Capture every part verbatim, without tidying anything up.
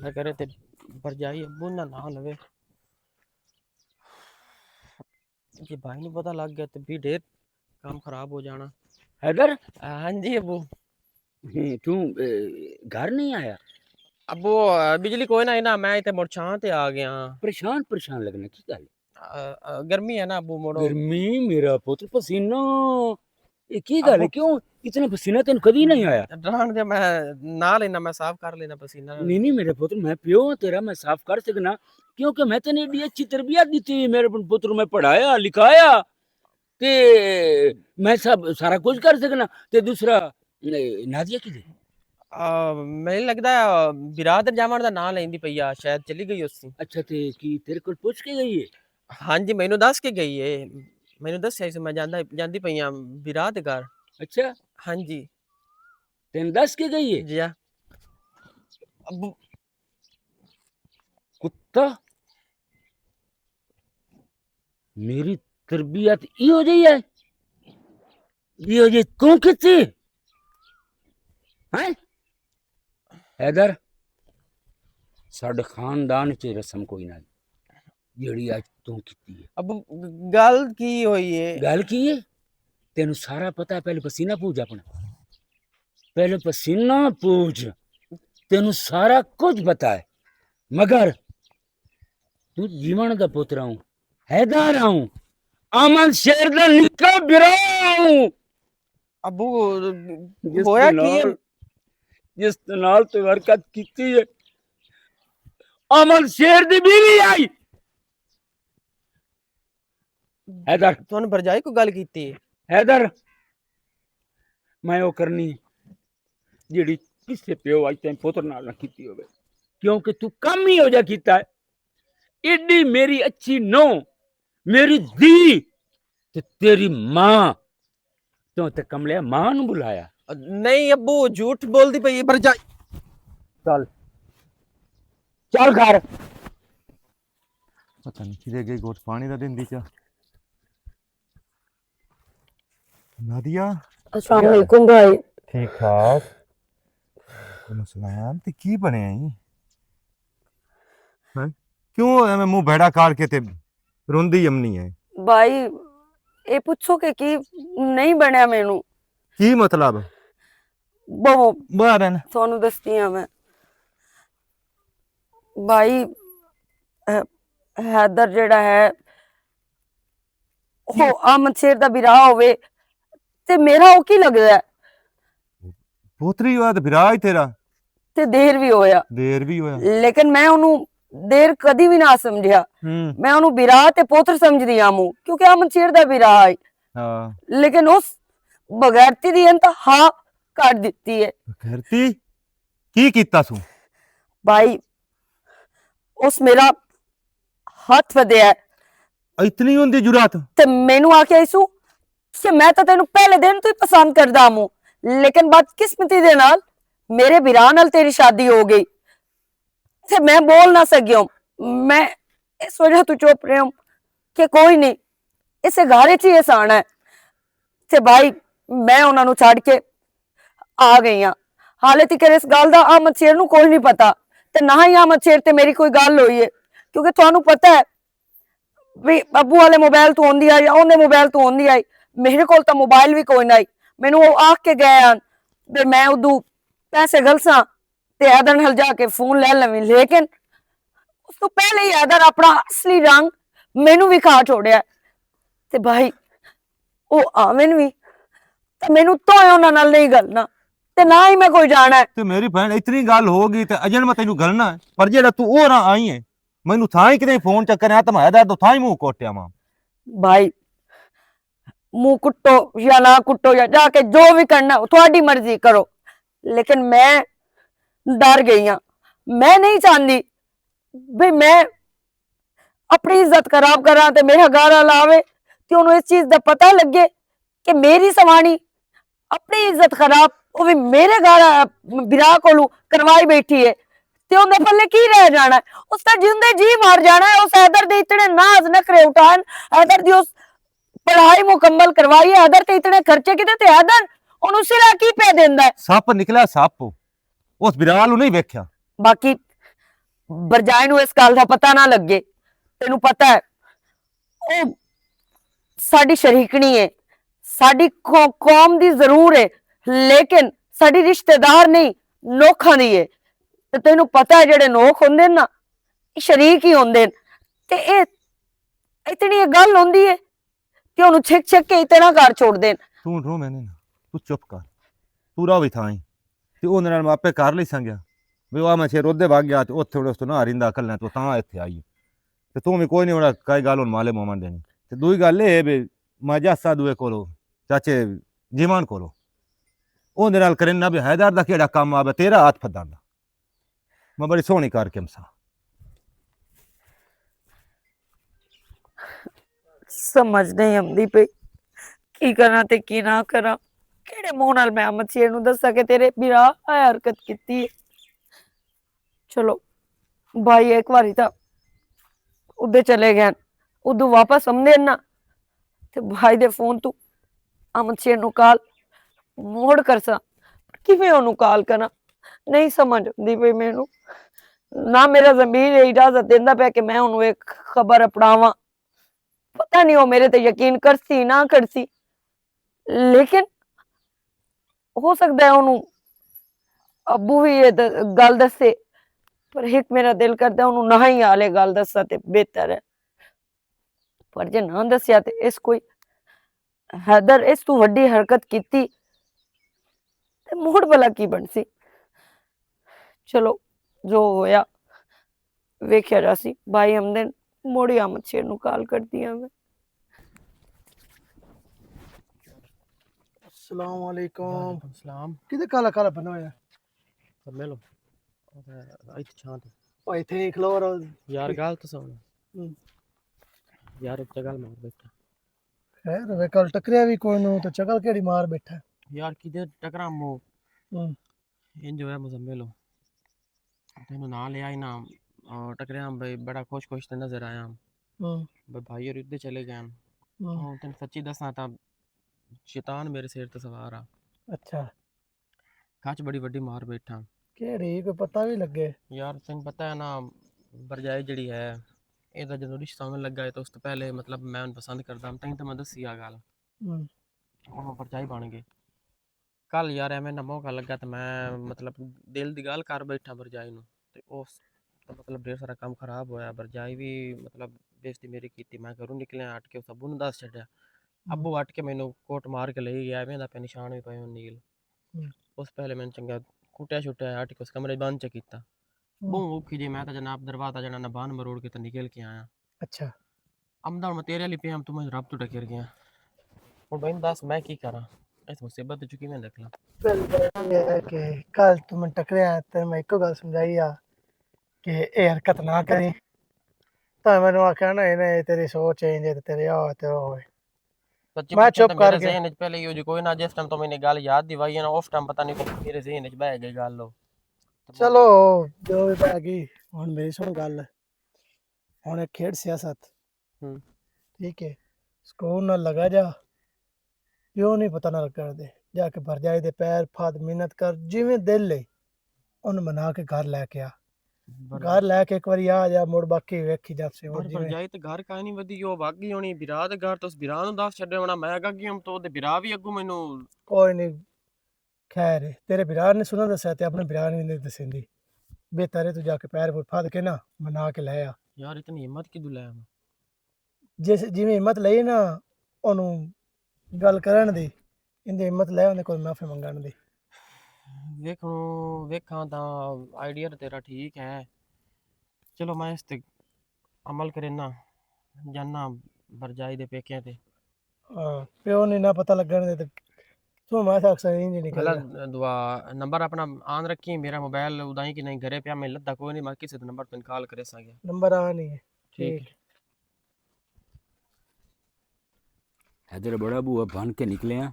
نہ کرے تے بھرجائی ابو نہ نہ لوے۔ جی بھائی نوں پتہ لگ گیا تے بھی ڈھیر کام خراب ہو جانا۔ حیدر، ہاں جی ابو۔ ہوں، تو، اے، گھر نہیں آیا؟ ابو، اے، بجلی کوئی نہ آئی نا، میں اتنے مڑ چھاں تے آ گیا۔ پریشان پریشان لگنا، کی گل؟ اے، اے، گرمی ہے نا ابو، مڑو۔ گرمی، میرا پتر، پسینہ۔ یہ کی گل ہے؟ ابو، کیوں اتنا پسینہ تینوں کدی نہیں آیا؟ ڈران دے، میں نہ لینا، میں صاف کر لینا پسینہ۔ نہیں، نہیں، میرے پتر، میں پیو ہاں تیرا، میں صاف کر سکنا، کیونکہ میں تینوں ایڈی اچھی تربیت دیتی، میرے پتر، میں پڑھایا، لکھایا، تے میں سب، سارا کچھ کر سکنا۔ تے دوسرا، اے، نادیہ کی دے؟ آ، مینوں لگدا ہے، آ، برادر جاون دا نام لیندی پئی آ، شاید چلی گئی اس۔ اچھا، تے کی تیرے کول پوچھ کے گئی ہے؟ ہاں جی، مینوں دس کے گئی ہے۔ مینوں دسیا سی، میں جاندا، جاندی پئی آ برادر گھر۔ اچھا۔ ہاں جی۔ تینوں دس کے گئی ہے؟ جی ہاں۔ ابو۔ کتا، میری تربیت ایہو جہی ہے؟ ایہو جہی توں کیتی؟ ہیں؟ حیدر، ساڈے خاندان چ رسم کوئی نہ، جیڑی اج توں کیتی ہے۔ اب گل کی ہوئی ہے؟ گل کی ہے؟ تینوں سارا پتہ ہے، پہلے پسینہ پوج اپنا۔ پہلے پسینہ پوج، تینوں سارا کچھ پتہ ہے۔ مگر تو جیون دا پتر ہوں، حیدر ہوں، امن شیر دا نکا برا ہوں۔ ابو، جس ہویا دے کی ہے؟ نال، جس دے نال تو حرکت کیتی ہے، امن شیر دی بیوی آئی۔ حیدر۔ تانوں بھرجائی کوئی گل کیتی؟ حیدر، میں او کرنی جیڑی کسے پیو اج تائیں پتر نال نہ کیتی ہوے، کیونکہ تو کم ہی ہو جا کیتا ہے۔ ایڈی میری اچھی نو، میری دی، تے تیری ماں، تو تے کملے ماں نوں بلایا۔ نہیں ابو، جھوٹ بول دی پئی بھرجائی۔ چل، چل گھر۔ پتہ نہیں کدے گئی، گوٹ پانی دا دن دی چا۔ نادیہ۔ السلام علیکم بھائی۔ ٹھیک ٹھاک۔ وعلیکم السلام۔ تے کی بنیا ای؟ ہیں؟ کیوں ایویں منہ بھیڑا کر کے تے روندی یمنی ہے؟ بھائی، اے پوچھو کہ کی نہیں بنیا مینوں۔ کی مطلب؟ بہو، بہو بہن۔ تانوں دسدی ہاں میں۔ بھائی، اے، حیدر جیڑا ہے، او احمد شیر دا بھرا ہووے، تے میرا او کی لگدا ہے؟ پوتری ہویا تے بھرا ہی تیرا۔ تے دیر وی ہویا۔ دیر وی ہویا۔ لیکن میں اونوں دیر کدی وی نہ سمجھیا۔ ہوں۔ میں اونوں بھرا تے پوتر سمجھدی آموں، کیونکہ احمد شیر دا بھرا ہے۔ ہاں۔ لیکن اس بغیرتی دی انتہا کر دتی ہے۔ بغیرتی؟ کی کیتا سو؟ بھائی، اس میرا ہاتھ ودیا ہے۔ اتنی ہوندی جرات؟ تے مینوں آکھیا سو کہ میں تاں تینوں پہلے دن تو ہی پسند کردا ہوں، لیکن بدقسمتی دے نال میرے بھرا نال تیری شادی ہو گئی۔ تے میں بول نہ سکیوں۔ میں اس وجہ تو چپ رہیوں کہ کوئی نہیں، اسے گھر وچ ہی احسان ہے۔ تے بھائی، میں انہاں نوں چھڈ کے آ گئی ہاں۔ حالے تک اس گل دا احمد شیر نوں کوئی نہیں پتا، تے نہ ہی احمد شیر تے میری کوئی گل ہوئی ہے، کیونکہ تانوں پتہ ہے، بھی ابو والے موبائل تو ہوندی آئی، اوندے موبائل تو ہوندی آئی، میرے کول تاں موبائل وی کوئی نہ آئی۔ مینوں او آکھ کے گئے ہن، بھی میں ادو پیسے گلساں تے ایدن ہل جا کے فون لے لویں، لیکن اس تو پہلے ہی ایدن اپنا اصلی رنگ مینوں وی کھا چھوڑیا۔ تے بھائی، او آون وی، تے مینوں تو انہاں نال نہیں گلنا، تے نہ ہی میں کوئی جانا ہے۔ تے میری بہن، اتنی گل ہو گئی تے اجن میں تینوں گلنا ہے، پر جیڑا تو او راہ آئی ہے، مینوں تھاں ہی کدے فون چکر آیا تے میں ایدن تو تھاں ہی منہ کوٹیا ماں۔ بھائی، منہ کٹو یا نہ کٹو یا جا کے جو بھی کرنا ہو، تہاڈی مرضی کرو، لیکن میں ڈر گئی ہاں۔ میں نہیں چاہندی بھی میں اپنی عزت خراب کراں تے میرا گھر والا آوے تے انہوں اس چیز دا پتہ لگے کہ میری سوانی اپنی عزت خراب، وہ بھی میرے گھر، آ، برا کولوں کروائی بیٹھی ہے۔ تے اوندے پلے کی رہ جانا ہے؟ اس تے جیندے جی مار جانا ہے۔ اس حیدر دے اتنے ناز نخرے اٹھان، حیدر دی اس پڑھائی مکمل کروائی ہے، حیدر تے اتنے خرچے کیتے، تے حیدر اونوں سلا کی پے دیندا ہے؟ سپ نکلا سپ، اس برا نوں نہیں ویکھیا۔ باقی برجائے نوں اس گل دا پتہ نہ لگے۔ تینوں پتہ ہے، او ساڈی شریکنی ہے، ساڈی قو- قوم دی ضرور ہے، لیکن ساڈی رشتہ دار نہیں، نوکھاں دی ہے۔ تے تینوں پتہ ہے، جڑے نوکھ ہوندے نا، شریک ہی ہوندے نے۔ تے اے اتنی اے گل ہوندی ہے، تے اونوں چھک چھک کے اتنا گھر چھوڑ دین۔ تو رو میں نے نا، تو چپ کر، تو راہ وی تھا ہی۔ تے اون نال میں آپے کر لئی سانگیا۔ وی او میں چھے رودے بھاگ گیا، تے اوتھے اوس تو نہ ریندا کلنا، تو تاں ایتھے آئی۔ تے تو وی کوئی نہیں، اوڑا کائی گل ہن مالے مومن دینی۔ تے دوئی گل اے وی، میں جاسا دوے کولو، چاچے جیوان کولو۔ اون دے نال کرن نہ بھی حیدر دا کیڑا کام آوے، تیرا ہاتھ پھدان دا۔ میں بڑی سوہنی کر کے مسا۔ سمجھ نہیں آندی پئی، کی کراں تے کی نہ کراں۔ کیڑے منہ نال میں احمد شیر نوں دساں کہ تیرے بھرا اے حرکت کیتی ہے؟ چلو، بھائی ایک واری تاں ادھے چلے گئے، ادھوں واپس آمدے نا، تے بھائی دے فون تو احمد شیر نوں کال موڑ کرساں۔ پر کیویں اونوں کال کراں؟ نہیں سمجھ آندی پئی مینوں۔ نہ میرا ضمیر اجازت دیندا پیا کہ میں اونوں ایک خبر اپڑاواں۔ پتہ نہیں او میرے تے یقین کرسی نہ کرسی، لیکن ہو سکدا ہے اونوں ابو وی یہ د- گل دسے، پر ایک میرا دل کردا اونوں نہ ہی آلے گل دسا تے بہتر ہے۔ پر جے نہ دسیا تے اس کوئی حیدر اس تو وڈی حرکت کیتی تے موڑ بھلا کی بنسی؟ چلو، جو ہویا ویکھیا جاسی۔ بھائی ہم دن موڑی آمد شیر نو کال کر دیا میں۔ السلام علیکم۔ وعلیکم السلام۔ کدے کالا کالا بنا ہویا؟ سب ملو۔ ایتھے چھاں تے۔ او ایتھے ہی کھلو رہو۔ یار، گل تو سن۔ ہوں۔ یار، ایک چگل مار بیٹھا۔ خیر ہوئے، کل ٹکریا بھی کوئی نو، تو چگل کیڑی مار بیٹھا؟ یار، کدے ٹکرا مو؟ ہوں۔ انج ہویا مزمل ہو۔ تینوں نال لے آئی نا، اور ٹکریا بھائی، بڑا خوش خوش تے نظر آیا۔ ہوں۔ بھائی، بھائی اور ادھر چلے گئے۔ ہوں۔ اور تینوں سچی دساں تاں شیطان میرے سر تے سوار آ۔ اچھا۔ کچ بڑی وڈی مار بیٹھا۔ کیڑی؟ کوئی پتہ وی لگے؟ یار، تینوں پتہ ہے نا، برجائی جڑی ہے، اے دا جدوں رشتہ ہونے لگا ہے، تو اس تو پہلے، مطلب، میں انہوں پسند کردا ہم، تائیں تو میں دسی آ گل۔ ہوں۔ اور وہ برجائی بن گئے۔ کل یار، ایویں نہ موقع لگا، تو میں، مطلب، دل دی گل کر بیٹھا برجائی نو۔ تے اس، تو، مطلب، ڈھیر سارا کام خراب ہویا، برجائی وی، مطلب، بےزتی میری کیتی۔ میں گھروں نکلیا، اٹھ کے اس ابو نو دس چھڈیا۔ ہوں۔ ابو اٹھ کے مینوں کوٹ مار کے لے گیا، ایویں دا پہ نشان وی پئے ہن نیل۔ ہوں۔ اس پہلے میں چنگا کٹیا شٹیا، اٹھ کے اس کمرے بند چ کیتا۔ ہوں۔ بہوں اوکھی جی، میں تاں جناب دروازہ جناب نہ بان مروڑ کے تے نکل کے آیا۔ اچھا۔ امدا ہن میں تیرے علی پہ ہم، تو میں رب تو ڈکر گیا۔ ہن بھائی دس میں کی کراں؟ اس مصیبت چ کیویں نکلاں؟ پہلے یہ ہے کہ کل تو میں ٹکریا تے میں ایک گل سمجھائی آ کہ اے حرکت نہ کریں۔ تاں مینوں آکھیا نا، انہیں تیری سوچ ہے، جے تیرے آ تے ہوئے۔ سچی میں پوچھاں چپ تے کر میرے کے۔ ذہن وچ پہلے ہی ہو جی کوئی نہ، جس ٹائم تو میں نے گل یاد دیوائی ہے نا، اس ٹائم پتہ نہیں میرے ذہن وچ بہ گئی گل ہو۔ چلو، جو بھی بہ گئی، ہن میری سن گل۔ ہن ایک کھیڈ سیاست۔ ہوں۔ ٹھیک ہے، سکول نہ لگا جا، پیو نہیں پتہ نہ لگن دے۔ جا کے بھرجائی دے پیر پھد، محنت کر، جویں دل لے، ان بنا کے گھر لے کے آ۔ گھر لے کے ایک واری آ جا، مڑ باقی ویکھی جاسی۔ ہن پر جویں بھرجائی تے گھر کائے نہیں ودی، او بھاگ گئی ہونی، بھرا دے گھر تے اس بھرا نوں دس چھڈے ہونا، میں اگا گئی ہم تو دے بھرا وی اگوں مینوں۔ کوئی نہیں، خیر ہے، تیرے بھرا نے سنا دسیا تے اپنے بھرا نے نہیں دسیندی۔ بہتر ہے تو جا کے پیر پور پھد کے نا، منا کے لے آ۔ یار، اتنی ہمت کدوں لے آواں؟ جس جویں ہمت لئی نا، اونوں گل کرن دی، اندی ہمت لے اوندے کول معافی منگن دی۔ ویکھو، ویکھاں تاں آئیڈیا تاں تیرا ٹھیک ہے۔ چلو، میں اس تے عمل کرنا، جانا برجائی دے پیکیاں تے۔ ہاں، پیو نے نہ پتہ لگن دے تے تو میں تاں اکثر انج ہی نکل گیا۔ دعا نمبر اپنا آن رکھی، میرا موبائل ادائیں کہ نہیں گھرے پیا، میں لدا کوئی نہیں، میں کسے دے نمبر پہ کال کرے سا گیا۔ نمبر آ نہیں ہے۔ ٹھیک۔ ٹھیک۔ حیدر بڑا بوا بن کے نکلے ہاں۔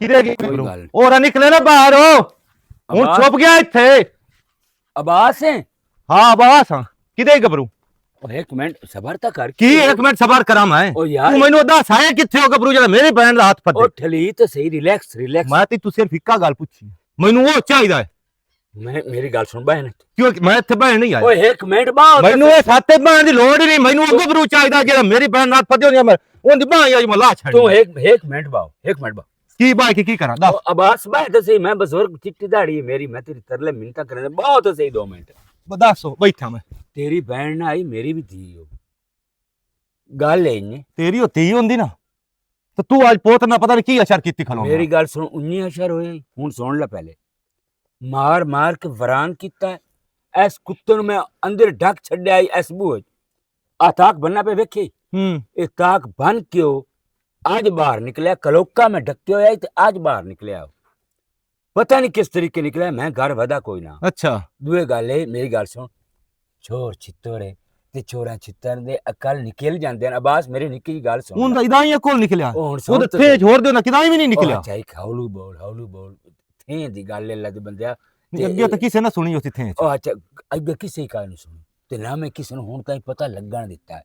کدے گئی کوئی گبرو؟ گل نہیں۔ اور نکلے نا باہر ہو۔ ہن عباس؟ چھپ گیا ایتھے۔ عباس ہیں؟ ہاں، عباس ہاں۔ کدے گبرو؟ او، ایک منٹ صبر تاں کر۔ کی ایک منٹ صبر کراں میں؟ او یار۔ تو مینوں دس آیا کتھے ہو گبرو جڑا میرے بہن دا ہاتھ پھدے؟ او ٹھلی تے صحیح، ریلیکس، ریلیکس۔ میں تے تو صرف اکا گل پوچھی۔ مینوں وہ چاہیدا ہے۔ میں، میری گل سن بہن۔ کیوں میں اتھے بہن نہیں آیا؟ اوئے، ایک منٹ باؤ۔ مینوں اے ساتے بہن دی لوڑ ہی نہیں، مینوں اگوں برو چاہیدا جڑا میری بہن نال پھدی ہوندی ہے، میں اون دی بہن آئی میں لا چھڑ۔ تو ایک، ایک منٹ باؤ، ایک منٹ باؤ۔ کی بھائی کی، کی کراں؟ دس۔ او عباس بھائی تے صحیح، میں بزرگ چٹی داڑھی ہے میری، میں تیری ترلے منتا کرنے بہت صحیح، دو منٹ۔ ب-، دس ہو، بیٹھا میں۔ تیری بہن نہ آئی، میری بھی دھی ہو۔ گل ہے نہیں۔ تیری ہوتی ہی ہوندی نا۔ تو تو اج پوت نہ پتہ نہیں کی اشر کیتی کھلو۔ میری گل سن، انی اشر ہوئے، ہن سن لے پہلے۔ مار مار کے وران کیتا ہے۔ اس کتے نوں میں اندر ڈھک چھڈیا ہی اس بوجھ۔ آ تاک بننا پہ ویکھی۔ ہوں۔ اے تاک بن کیوں اج باہر نکلیا، کلوکا میں ڈھکے ہویا ہی تے اج باہر نکلیا۔ پتہ نہیں کس طریقے نکلیا، میں گھر ودا کوئی نہ۔ اچھا۔ دوئے گل ہے، میری گل سن، چھور چھتر ہے، تے چھوراں چھتر دے عقل نکل جاندے ہیں۔ عباس، میری نکی جی گل سن۔ ہن تاں اداں ہی کول نکلیا۔ او ہن سن او تے تے۔ تھے چھوڑ دیو نا، کداں ہی بھی نہیں او نکلیا۔ اچھا، ایک ہولو بول، ہولو بول۔ تھیں دی گل ہے لد بندیا۔ نہیں، تے اگے تاں کسے نہ سنی ہوسی تھیں۔ او اچھا، اگے کسے کا نہیں سنی۔ تے نہ میں کسے نوں ہن تائیں پتہ لگن دتا ہے۔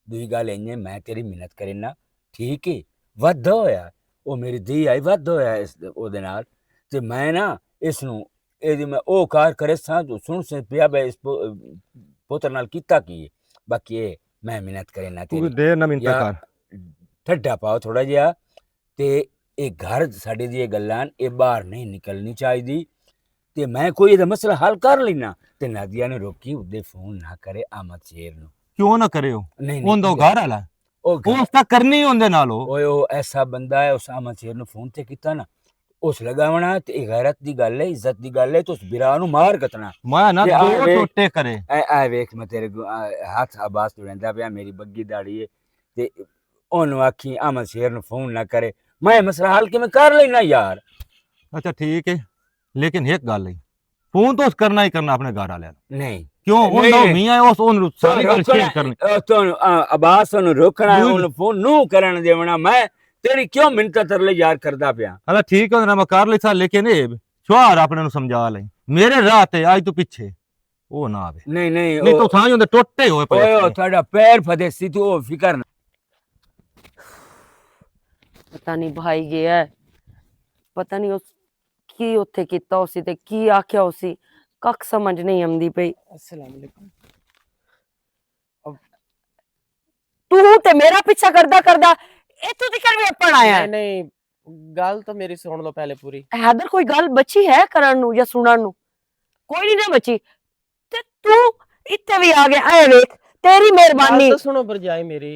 دوئی گل اینجے، میں تیری منت کرنا، ٹھیک ہے، ودھ ہویا، او میری دھی آئی، ودھ ہویا اس، او دے نال۔ تے میں نا اس نوں، اے دی میں او کار کرے ساں، تو سن سے پیا بے اس پو-، پوتر نال کیتا کی ہے۔ باقی اے میں منت کرنا تو تیری۔ دیر نہ منتا یا کر۔ ٹھڈا پاؤ تھوڑا جہا، تے اے گھر ساڈے دی اے گلاں، اے باہر نہیں نکلنی چاہیدی۔ تے میں کوئی اے دا مسئلہ حل کر لینا۔ تے نادیہ نے روکی، اودے فون نہ کرے احمد شیر نو۔ کیوں نہ کرے ہو؟ نہیں، نہیں، اون دا اودے گھر والا۔ او گھر اس کا کرنی ہوندے نال ہو۔ اوئے، او ایسا بندہ ہے، اس احمد شیر نو فون تے کیتا نا، اس لگاونا تے اے غیرت دی گل ہے، عزت دی گل ہے، تے اس برا نو مار کتنا۔ میں نہ تے دو آ ویکھ، ٹوٹے کرے۔ اے، اے ویکھ، میں تیرے کو، آ، ہاتھ عباس جڑیندا پیا، میری بگی داڑھی ہے۔ تے اونوں آکھی احمد شیر نوں فون نہ کرے۔ میں مسئلہ حل کیویں کر لینا یار؟ اچھا ٹھیک ہے، لیکن ایک گل ہے، فون تو اس کرنا ہی کرنا اپنے گھر والے نوں۔ نہیں۔ کیوں؟ ان نہیں، دا نہیں۔ میاں ہے، اس، ان ساری گل روکنا، شیئر کرنی۔ آ، تو، آ، عباس نوں روکنا ہے، دوئی ان فون نوں کرن دیونا۔ میں تیری کیوں منت ترلے یار کردا پیا؟ اللہ ٹھیک ہے، میں کر لیسا، لیکن اے شوہر اپنے نوں سمجھا لے۔ میرے راہ تے آج تو پیچھے او نہ آوے۔ نہیں، نہیں، نہیں او تو سائیں ہوندے ٹوٹے ہوئے پے اوئے، او تہاڈا پیر پھدے سی، تو او فکر نہ۔ پتہ نہیں بھائی گیا ہے، پتہ نہیں اس کی اتھے کیتا ہوسی تے کی آکھیا ہوسی، کک سمجھ نہیں آندی پئی۔ السلام علیکم۔ تو تے میرا پیچھا کردا کردا اتھوں تک بھی اپن آیا ہے۔ نہیں، نہیں، گل تو میری سن لو پہلے پوری۔ حیدر، کوئی گل بچی ہے کرن نو یا سنن نو؟ کوئی نہیں نہ بچی۔ تے تو اتھے بھی آ گیا، اے ویکھ، تیری مہربانی۔ گل تو سنو برجائی میری۔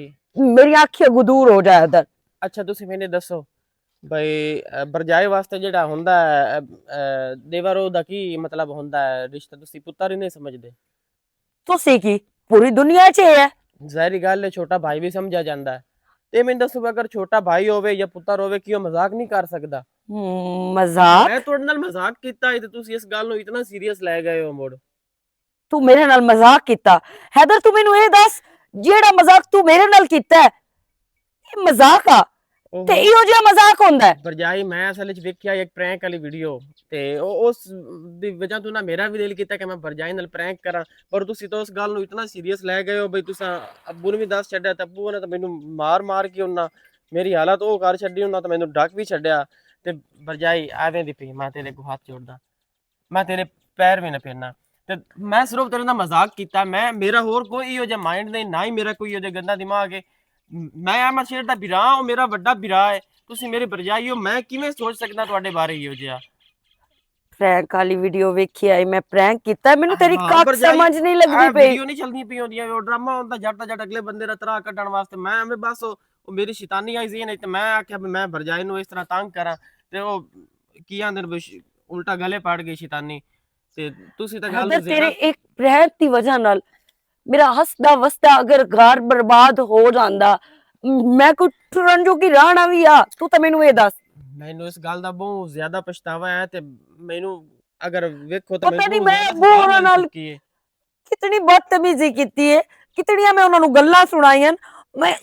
میری اکھ اگوں دور ہو جائے ادھر۔ اچھا، تسی مینوں دسو بھائی، اے، برجائی واسطے جڑا ہوندا ہے، اے، اے، دیور او دا کی مطلب ہوندا ہے؟ رشتہ تسی پتر ہی نہیں سمجھدے۔ تسی کی پوری دنیا چ اے ہے؟ ظاہری گل ہے، چھوٹا بھائی بھی سمجھا جاندا ہے۔ تے مینوں دسو، اگر چھوٹا بھائی ہووے یا پتر ہووے، کیوں مذاق نہیں کر سکدا؟ ہم، مذاق؟ میں تہاڈے نال مذاق کیتا ہے تے تسی اس گل نوں اتنا سیریس لے گئے ہو مڑ۔ تو میرے نال مذاق کیتا؟ حیدر، تو مینوں اے دس، جیڑا مذاق تو میرے نال کیتا ہے، اے مذاق آ؟ اوہو۔ تے ایہو جہا مذاق ہوندا ہے؟ بھرجائی، میں اصل وچ ویکھیا ایک پرینک والی ویڈیو، تے او-، اس دی وجہ تو نہ میرا بھی دل کیتا کہ میں بھرجائی نال پرینک کراں، پر تسی تو اس گل نوں اتنا سیریس لے گئے ہو بھئی، تساں ابو نوں بھی دس چھڈیا، تے ابو نے تو مینوں مار مار کے انہاں میری حالت او کر چھڈی، انہاں تو مینوں ڈک بھی چھڈیا۔ تے بھرجائی، ایویں دی پئی، میں تیرے کو ہاتھ جوڑدا۔ میں تیرے پیر بھی نہ پھرنا۔ تے میں صرف تیرے نال مذاق کیتا، میں، میرا ہور کوئی ایہو جہا مائنڈ نہیں، نہ ہی میرا کوئی ایہو جہا گندا دماغ ہے۔ میں احمد شیر دا بھرا ہاں، او میرا وڈا بھرا ہے۔ تسی میرے بھرجائی ہو، میں کیویں سوچ سکدا تہاڈے بارے ایہو جہا؟ پرینک والی ویڈیو ویکھی آئی، میں پرینک کیتا ہے، مینوں تیری ہاں، کک بھرجائی، سمجھ نہیں لگدی اے پئی۔ ویڈیو نہیں چلدی پئی ہوندی، او ڈرامہ ہوندا جٹ دا جٹ اگلے بندے دا ترا کڈن واسطے۔ میں ایویں بس او، او میری شیطانی آئی ذہن وچ، تے میں آکھیا بھی میں بھرجائی نوں اس طرح تنگ کراں، تے او کی آندے نے، الٹا گلے پڑ گئی شیطانی۔ تے تسی تاں گل حیدر، نوں زیادہ تیرے ایک پرینک دی وجہ نال میرا ہسدا وسدا اگر گھر برباد ہو جاندا، میں کوئی ٹرن جو کی راہنا وی آ، تو تے مینوں اے دس۔ مینوں اس گل دا بہت زیادہ پچھتاوا ہے، تے مینوں اگر ویکھو تے پتہ مینوں نہیں بہت میں زیادہ ابو ہوراں نال کی ہے۔ کتنی بدتمیزی کیتی ہے، کتنیاں میں انہاں نوں گلاں سنائیاں، میں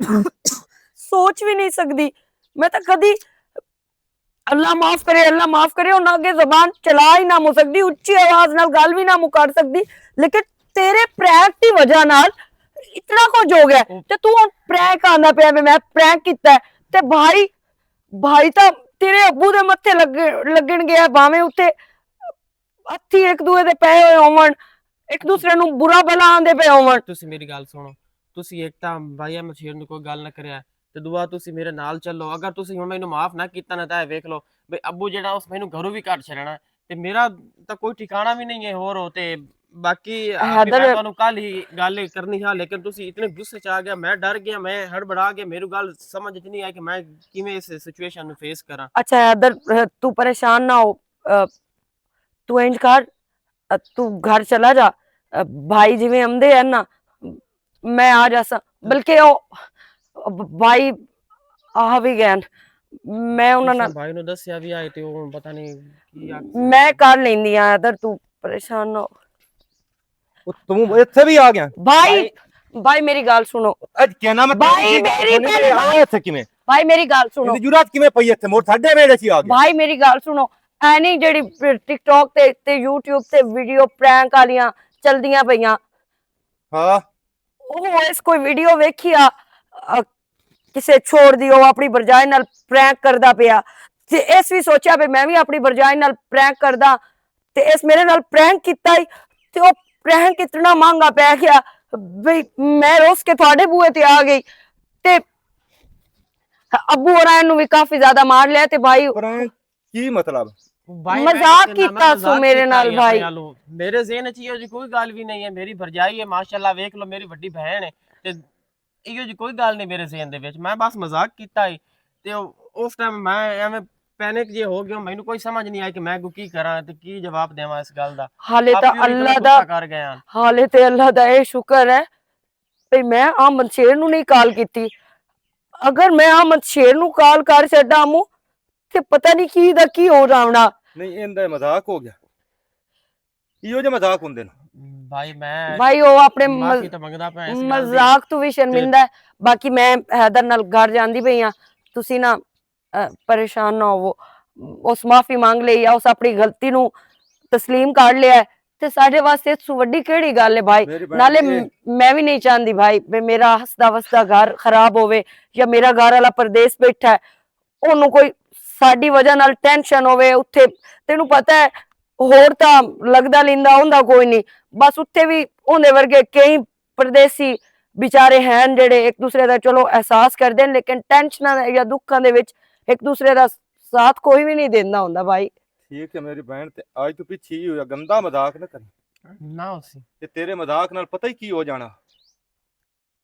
سوچ وی نہیں سکدی۔ میں تاں کدی، اللہ معاف کرے، اللہ معاف کرے، انہاں اگے زبان چلا ہی نہ مو سکدی، اچھی آواز نال گل وی نہ مو کر سکدی، لیکن تیرے پرینک دی وجہ نال اتنا کچھ ہو گیا۔ تے تو ہن پرینک آندا پیا، میں، میں پرینک کیتا ہے۔ تے بھائی، بھائی تاں تیرے ابو دے متھے لگ-، لگن گیا، بھاویں اتھے ہتھی ایک دوے دے پے ہوئے ہون، ایک دوسرے نوں برا بھلا آندے پے ہون۔ تسی میری گل سنو، تسی ایک تاں بھائی احمد شیر نوں کوئی گل نہ کریا، تے دعا تسی میرے نال چلو۔ اگر تسی ہن مینوں معاف نہ کیتا نہ، تاں اے ویکھ لو بھئی ابو جیڑا اس مینوں گھروں وی کٹ چھڑنا، تے میرا تاں کوئی ٹھکانہ وی نہیں ہے۔ ہور ہو تے باقی آپ کی، میں تانوں کل ہی گل کرنی ہا، لیکن تسی اتنے غصے چ آ گیا، میں ڈر گیا، میں ہڑبڑا گیا، میرے گل سمجھ وچ نہیں آئی کہ میں کیویں اس سچویشن نوں فیس کراں۔ اچھا حیدر، تو پریشان نہ ہو، تو انج کر، تو گھر چلا جا۔ بھائی جویں آمدے ہیں نا، میں آ جاساں، بلکہ او بھائی آ وی گئے۔ میں انہاں نال بھائی نوں دسیا وی آئے تے او پتہ نہیں کی آکھدے۔ میں کر لیندی آں ادھر، تو پریشان نہ ہو۔ او تم اتھے وی آ گیا؟ بھائی، بھائی میری گل سنو۔ اج کیا نام ہے؟ بھائی میری گل، آیا اتھے کیویں؟ بھائی میری گل سنو۔ جرات کیویں پئی اتھے؟ مور ساڈے ویڑے چ آ گیا۔ بھائی میری گل سنو، اے نہیں جیڑی ٹک ٹاک تے، تے یوٹیوب تے ویڈیو پرینک والیاں چلدیاں پیاں۔ ہاں۔ او اس کوئی ویڈیو ویکھی آ، آ، کسے چھوڑ دی، او اپنی برجائے نال پرینک کردا پیا۔ تے اس وی سوچیا بھی میں وی اپنی برجائے نال پرینک کردا۔ تے اس میرے نال پرینک کیتا ہی۔ تے او پرینک اتنا مہنگا پے گیا بھئی، میں روس کے تھوڑے بوئے تے آ گئی۔ تے ابو اور اینوں وی کافی زیادہ مار لیا۔ تے بھائی، پرینک کی مطلب؟ بھائی، میں مذاق کیتا سو میرے نال بھائی۔ میرے ذہن وچ ایہو جی کوئی گل وی نہیں ہے۔ میری بھرجائی ہے، ماشاءاللہ، ویکھ لو، میری وڈی بہن ہے۔ تے ایہو جی کوئی گل نہیں میرے ذہن دے وچ۔ میں بس مذاق کیتا ہے۔ تے او-، اس ٹائم میں ایویں پینک جے ہو گیا، مینوں کوئی سمجھ نہیں آئی کہ میں اگوں کی کراں تے کی جواب دیواں اس گل دا۔ حالے تے اللہ دا، غصہ کر گئے ہن۔ حالے تے اللہ دا اے شکر ہے بھئی میں احمد شیر نوں نہیں کال کیتی۔ اگر میں احمد شیر نوں کال کر چھڈاں امو، تے پتہ نہیں کی دا کی ہو جاونا۔ نہیں، ایندا مذاق ہو گیا۔ ایہو جے مذاق ہوندے نے۔ بھائی، میں بھائی، او اپنے معافی مز-، تو منگدا پیا اس گل دی۔ مذاق تو وی شرمندہ ہے۔ باقی میں حیدر نال گھر جاندی پئی ہاں، تسی نہ، اے، پریشان نہ ہوو۔ اس معافی مانگ لئی یا اس اپنی غلطی نو تسلیم کر لیا ہے، تے ساڈے واسطے اس تو وڈی کیڑی گل ہے بھائی؟ میری بہن نالے اے م-، میں وی نہیں چاہندی بھائی، میں، میرا ہسدا وسدا گھر خراب ہووے یا میرا گھر والا پردیس بیٹھا ہے، اونوں کوئی ساڈی وجہ نال ٹینشن ہووے، اتھے تینوں پتہ ہے ہور تاں لگدا لیندا ہوندا کوئی نہیں، بس اتھے وی اوندے ورگے کئی پردیسی بیچارے ہیں جڑے ایک دوسرے دا چلو احساس کردے نے، لیکن ٹینشناں یا دکھاں دے وچ ایک دوسرے دا ساتھ کوئی وی نہیں دیندا ہوندا بھائی۔ ٹھیک ہے میری بہن، تے آج تو پیچھے ہی ہویا، گندا مذاق نہ کریں۔ نہ ہوسی۔ تے تیرے مذاق نال پتہ ہی کی ہو جانا۔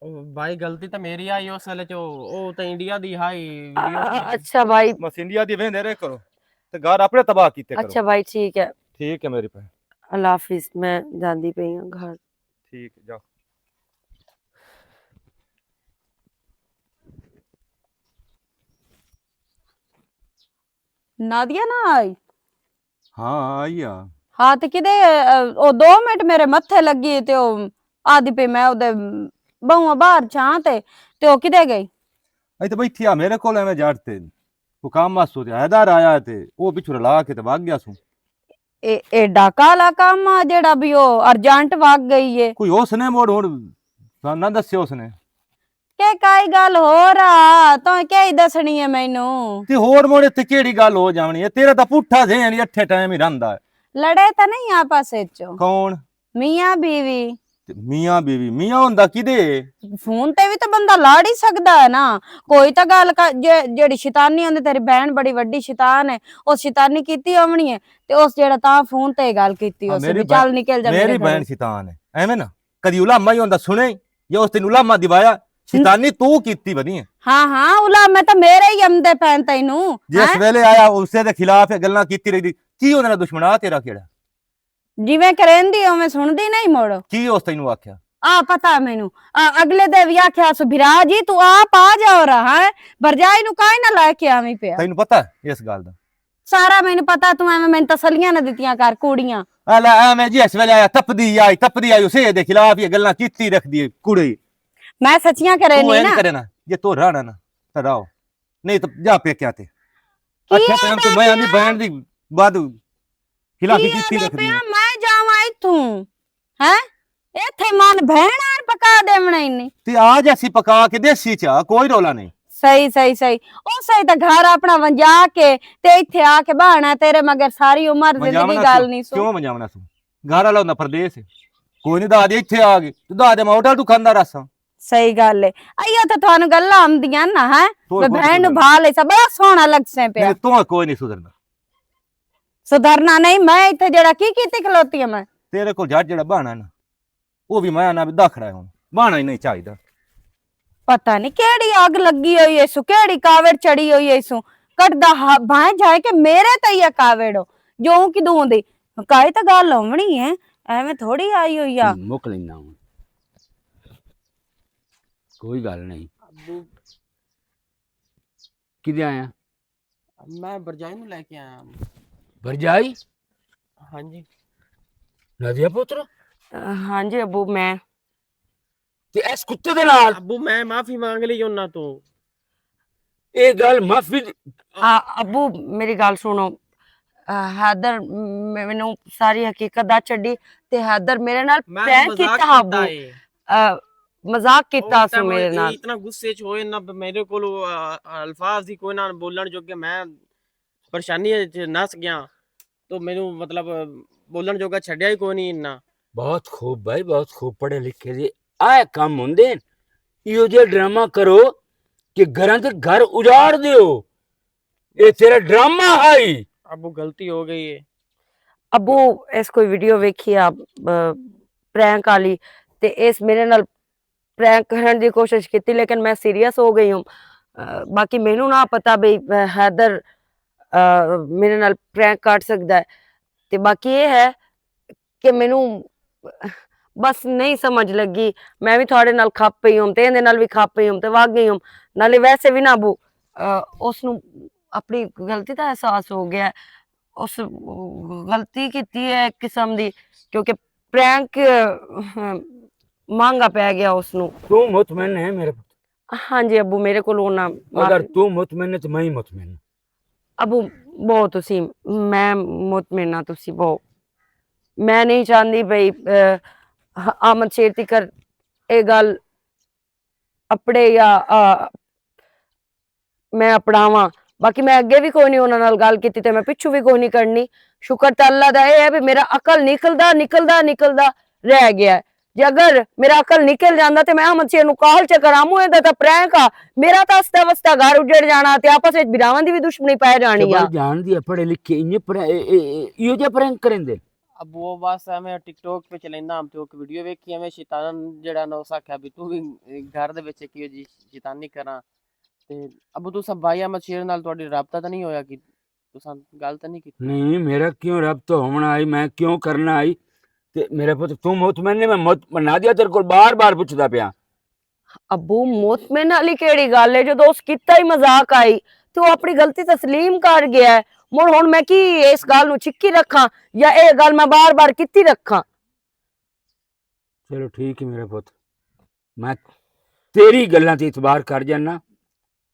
او بھائی، غلطی تے میری آئی اس ویلے چ، او تے انڈیا دی ہائی ویڈیو۔ آ، اچھا بھائی۔ بس انڈیا دی ویندے رہے کرو، تے گھر اپنے تباہ کیتے کرو۔ اچھا بھائی، ٹھیک ہے۔ ٹھیک ہے میری بہن۔ اللہ حافظ، میں جاندی پئی ہاں گھر۔ ٹھیک ہے، جاؤ۔ نادیہ نہ آئی؟ ہاں، آئی آ۔ ہاں، تے کدے، اے، او دو منٹ میرے متھے لگی تے او آدھی پئی میں اودے بہوں باہر چھاں تے، تے او کدے گئی؟ اے تے بیٹھی آ میرے کول ایویں جٹ تے۔ او کام واسطے تے حیدر آیا تے او پچھوں رلا کے تے بھاگ گیا سوں۔ اے، ایڈا کالا کام آ جیڑا بھی او ارجنٹ بھاگ گئی ہے۔ کوئی اس نے موڑ ہن نہ دسیا اس نے۔ کہ کائی گل ہو رہا، تاں کیا ہی دسنی ہے مینوں؟ تے ہور موڑے تے کیڑی گل ہو جاونی ہے؟ تیرا تاں پٹھا ذہن ہی اٹھے ٹائم ہی رہندا ہے۔ لڑے تاں نہیں آپس وچ؟ کون؟ میاں بیوی۔ تے میاں بیوی، میاں ہوندا کدے؟ فون تے وی تاں بندہ لڑ ہی سکدا ہے نا۔ کوئی تاں گل کر، جے-، جیڑی شیطانی ہوندی، تیری بہن بڑی وڈی شیطان ہے، اس شیطانی کیتی ہونی ہے، تے اس جیڑا تاں فون تے گل کیتی، ہاں، اس میری وی چل بہن، نکل جا میری میرے گھروں۔ بہن شیطان ہے، ایویں نا۔ کدی علماء ہی ہوندا سنے، یا اس دن علماء دی وایا، شیطانی تو کیتی ودی ہے۔ ہاں، ہاں، علماء تاں میرے ہی امدے پین تینوں، جس ہاں؟ ویلے آیا، اسے دے خلاف یہ گلاں کیتی رہی دی۔ کی انہاں دا دشمنا تیرا کیڑا؟ جویں کریندی، اوویں سنڑدی نہیں مڑ۔ کی اس تینوں آکھیا؟ آ، پتہ مینوں۔ آ، اگلے دے وی آکھیا، سو بھرا جی، تو آپ آ جاؤ رہا ہے، بھرجائی نوں کائیں نہ لے کے آویں پیا۔ تینوں پتہ ہے اس گل دا؟ سارا مینوں پتا، توں ایویں مینوں تسلیاں نہ دتیاں کر، کوڑیاں۔ الا ایویں جی، اس ویلے آیا، تپدی آئی، تپدی آئی، اسے دے خلاف یہ گلاں کیتی رکھدی ہے کڑی۔ میں سچیاں کرے توں نہیں ایں نا۔ کرے نا، جے تو رہنا نا، تے رہو۔ نہیں تے جا پیکیاں تے۔ کی اچھا ٹائم تو میں آندی بینڈ دی بعد خلافی کی کیتی آندے رکھدی پیا، ہے۔ میں جاواں اتھوں۔ ہیں؟ ایتھے من بہن آن پکا دیونا ہی نہیں۔ تے آ جاسی پکا کے دیسی چا، کوئی رولا نہیں۔ صحیح، صحیح، صحیح۔ او صحیح تے گھر اپنا ونجا کے تے ایتھے آ کے بہانا تیرے مگر ساری عمر زندگی گل نہیں سو۔ کیوں ونجاونا سو؟ گھر والا ہوندا پردیس ہے۔ کوئی نہیں، دادے ایتھے آ گئے۔ تو دادے میں ہوٹل تو کھاندا رہساں۔ صحیح گل ہے۔ ایہو تے تھانوں گلاں آمدیاں نا، ہیں؟ تو میں کوئی بہن نوں سدھرنا۔ بھا لے سا، بڑا سوہنا لگسے پیا۔ نہیں، تو کوئی نہیں سدھرنا۔ سدھرنا نہیں، میں ایتھے جڑا کی کیتی کھلوتی ہاں میں؟ تیرے کول جٹ جڑا بہانا ہے نا، وہ بھی میں نہ دکھ رہا ہوں۔ بہانا ہی نہیں چاہیدا۔ پتہ نہیں کیڑی اگ لگی ہوئی ہے سو، کیڑی کاوڑ چڑھی ہوئی ہے سو۔ کٹدا ہا-، بھائیں جائے کہ میرے تے یہ کاوڑ ہو، جو اوں کی دوں دی۔ کائی تے گل ہونی ہے، ایویں تھوڑی آئی ہوئی آ۔ ہوں، مک لینا ہوں۔ کوئی گل نہیں۔ ابو۔ کدے آیا؟ میں برجائی نوں لے کے آیا۔ برجائی؟ ہاں جی۔ نادیا پتر؟ ہاں جی ابو، میں۔ تے اس کتے دے نال؟ ابو، میں معافی مانگ لئی انہاں تو۔ اے گل معافی دی آ، ابو، میری گل سنو۔ آ، حیدر م-، مینوں ساری حقیقت دس چھڈی تے حیدر میرے نال میں پرینک مذاق کیتا ہا کیتا ابو۔ ہے۔ آ، مذاق کیتا اس سو ٹائم میرے اے نال۔ اتنا غصے چ ہوئے نہ، میرے کول، آ، الفاظ ہی کوئی نہ بولن جو کہ میں پریشانی وچ نس گیا۔ تو مینوں مطلب بولن جوگا چھڈیا ہی کوئی نہیں انہاں۔ بہت خوب بھائی، بہت خوب، پڑھے لکھے جی۔ آئے کم ہوندے ہن۔ ایہو جہے ڈرامہ کرو کہ گھراں دے گھر اجاڑ دیو۔ اے تیرا ڈرامہ ہائی۔ ابو، غلطی ہو گئی ہے۔ ابو، اس کوئی ویڈیو ویکھی آ، آ، پرینک والی، تے اس میرے نال پرینک کرن دی کوشش کیتی، لیکن میں سیریس ہو گئی ہوں۔ آ، باقی مینوں نہ پتا بھئی، آ، حیدر، آ، میرے نال پرینک کٹ سکدا ہے۔ تے باقی یہ ہے کہ مینوں بس نہیں سمجھ لگی۔ میں بھی تھوڑے نال کھپ پئی ہوں، تے ایندے نال بھی کھپ پئی ہوں، تے وگ گئی ہوں۔ نالے ویسے بھی نہ ابو، آ، اس نوں اپنی غلطی دا احساس ہو گیا ہے۔ اس غلطی کیتی ہے ایک قسم دی، کیونکہ پرینک، آ، مہنگا پے گیا اس نوں۔ تو مطمئن ہے میرے پتر؟ ہاں جی ابو، میرے کول ہونا اگر معافی۔ تو مطمئن ہے تو میں ہی مطمئن ہوں۔ ابو، بہت تسی، میں مطمئن ہاں تسی بہت۔ میں نہیں چاہندی بھئی، آ، احمد شیر تکر اے گل اپڑے یا، آ، میں اپڑاواں۔ باقی میں اگے بھی کوئی نہیں انہاں نال گل کیتی تے میں پچھوں بھی کوئی نہیں کرنی۔ شکر تے اللہ دا اے ہے بھی میرا عقل نکلدا، نکلدا، نکلدا رہ گیا ہے۔ جے اگر میرا عقل نکل جاندا تے میں احمد شیر نوں کال چکر آموں، ایندا تاں پرینک آ، میرا تاں استا وستا گھر اجڑ جانا تے آپس وچ بھراواں دی وی دشمنی پے جانی آ۔ جان دی پڑھے لکھے انج پڑھے، ایہو جے پرینک کریندے۔ ابو، او بس ایویں ٹک ٹاک پہ چلیندا ہم تے او ویڈیو ویکھی، ایویں شیطان جیڑا نا، اس آکھیا بھی تو بھی گھر دے وچ کیوں جی شیطانی کراں۔ تے ابو، تساں بھائی احمد شیر نال تہاڈی رابطہ تاں نہیں ہویا کہ تساں گل تاں نہیں کیتی؟ نہیں، میرا کیوں رابطہ ہونا آئی، میں کیوں کرنا آئی؟ تے میرے پتر، تو مطمئن نہیں، میں مت-، میں نادیہ تیرے کول بار بار پوچھدا پیا۔ ابو، مطمئن والی کیڑی گل ہے؟ جدوں اس کیتا ہی مذاق آئی تے او اپنی غلطی تسلیم کر گیا ہے۔ مڑ ہن میں کی اس گل نوں چھکی رکھاں یا اے گل میں بار بار کیتی رکھاں؟ چلو ٹھیک ہے میرا پت، میں تیری گلاں تے اعتبار کر جانا،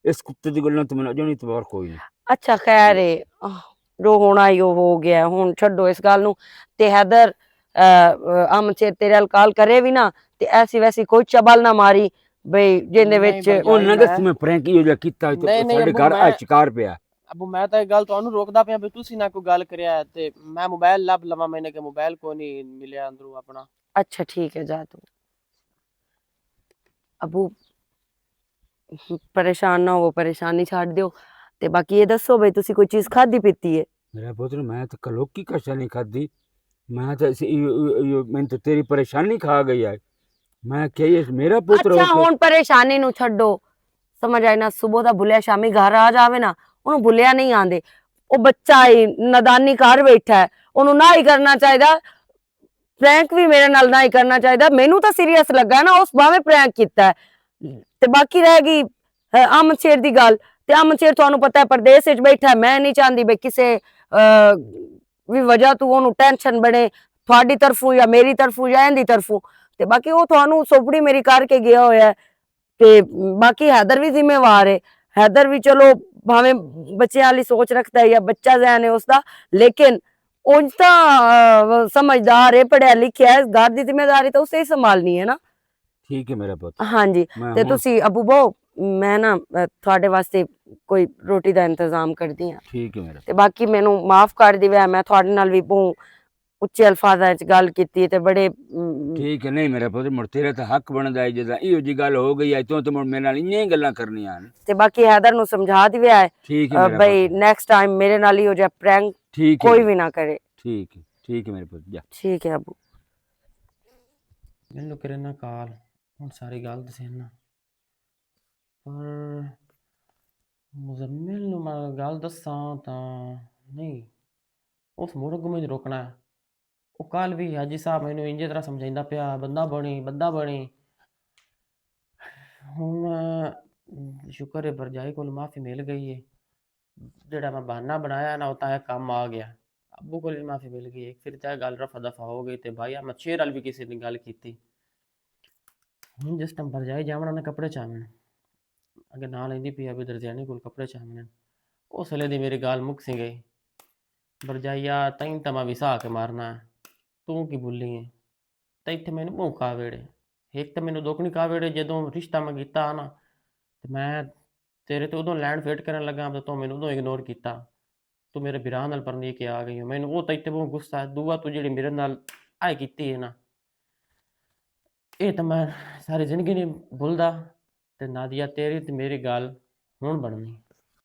اس کتے دی گلاں تے میرا اجوں اعتبار کوئی نہیں۔ اچھا خیر ہے، آہ، جو ہونا ہی وہ ہو گیا ہے، ہن چھڈو اس گل نوں۔ تے حیدر، آ، آ، امن شیر تیرے ال کال کرے وی نا، تے ایسی ویسی کوئی چبل نہ ماری بھئی جیندے نہیں وچ بھائی جان، انہاں دے میں میں پرینک ایہو جہا کیتا ہوئے تے نہیں، نہیں، ساڈے ابو، گھر آ میں شکار پیا۔ ابو، میں تاں اے گل تہانوں روکدا پیاں بھئی تسی نہ کوئی گل کریا تے میں موبائل لب لواں، میں نے کہ موبائل کوئی نہیں ملیا اندروں اپنا۔ اچھا ٹھیک ہے، جا تو۔ ابو، پریشان نہ ہو، پریشانی چھڈ دیو۔ تے باقی یہ دسو بھئی تسی کوئی چیز کھادی پیتی ہے؟ میرا پتر، میں تے کلوکی کشا نہیں کھادی۔ میں تے اس-، ایو-، ایو-، ایو-، میں تے تیری پریشانی کھا گئی ہے۔ میں کہی اس میرا پتر ہو اچھا، کے ہن پریشانی نو چھڈو۔ سمجھ آئی نا، صبح دا بھلیا شامی گھر آ جاوے نا، اونوں بھلیا نہیں آندے۔ او بچہ ہی نادانی گھر بیٹھا ہے، اونوں نہ ہی کرنا چاہیدا۔ پرینک وی میرے نال نہ ہی کرنا چاہیدا۔ مینوں تاں سیریس لگا نا، اس باویں پرینک کیتا ہے۔ تے باقی رہ گئی، اے، امن شیر دی گل۔ تے امن شیر تہانوں پتہ ہے پردیس وچ بیٹھا ہے، میں نہیں چاہندی بے کسے، اے، وی وجہ تو اونوں ٹینشن بنے، تہاڈی طرفوں یا میری طرفوں یا ایندی طرفوں۔ تے باقی او تہانوں سوپڑی میری کر کے گیا ہویا ہے۔ تے باقی حیدر وی ذمہ وار ہے۔ حیدر وی چلو بھاویں بچیاں والی سوچ رکھدا ہے یا بچہ ذہن ہے اس دا، لیکن اونج تاں، آ، سمجھدار ہے، پڑھیا لکھیا ہے، گھر دی ذمہ داری تاں اسے ہی سنبھالنی ہے نا۔ ٹھیک ہے میرا پت۔ ہاں جی، میں تے ہن تسی ابو بہو میں نا تھوڑے واسطے کوئی روٹی دا انتظام کردی ہاں۔ تے باقی مینوں معاف کر دیوے، میں تھوڑے نال وی بہوں اچے الفاظاں وچ گل کیتی تے بڑے ٹھیک ہے، نہیں میرا پتر، مڑ تیرا تے حق بندا ہے، جداں ایہو جی گل ہو گئی ہے، توں تے مڑ میرے نال انہیاں ہی گلاں کرنیاں ہن۔ تے باقی حیدر نوں سمجھا دیوے آئے، ٹھیک ہے میرا بھائی، پتر۔ نیکسٹ ٹائم میرے نال ایہو جہا پرینک ٹھیک ہے کوئی میرا، وی نہ کرے۔ ٹھیک ہے، ٹھیک ہے میرے پتر، جا۔ ٹھیک ہے ابو۔ مینوں کرے نا کال، ہن ساری گل دسے نا۔ پر مزمل نوں میں گل دساں تاں نہیں، اس مڑ اگوں مینوں روکنا ہے۔ وہ کل بھی حاجی صاحب مینوں انجے طرح سمجھائندا پیا، بندہ بنی، بندہ بنی۔ ہن شکر ہے، بھرجائی کول معافی مل گئی ہے۔ جڑا میں بہانہ بنایا نا، وہ تاں کم آ گیا۔ ابو کول بھی معافی مل گئی ہے، پھر چاہے گل رفع دفع ہو گئی۔ تے بھائی احمد شیر وال بھی کسی نے گل کیتی۔ ہن جس ٹائم بھرجائی جاونا نے کپڑے چاونے، اگے نال ایندی پی ابھی درزیانی کول کپڑے چاونے، اس ویلے دی میری گل مک سی گئی۔ بھرجائیا، تائیں تاں میں وسا کے مارنا ہے، توں کی بھلی ہے؟ تے اتھے مینوں بہوں کاویڑے۔ ایک تے مینوں دکھ نہیں کاویڑے، جدوں رشتہ میں کیتا نا، تے میں تیرے تے ادوں لینڈ فٹ کرن لگا، تے تو مینوں ادوں اگنور کیتا۔ تو میرے بھرا نال پرنی کے آ گئی ہو، مینوں وہ تے اتھے بہوں غصہ ہے۔ دعا تو جڑی میرے نال آئے کیتی ہے نا، اے تے میں ساری زندگی نہیں بھولدا۔ تے نادیہ، تیری تے میری گل ہن بننی۔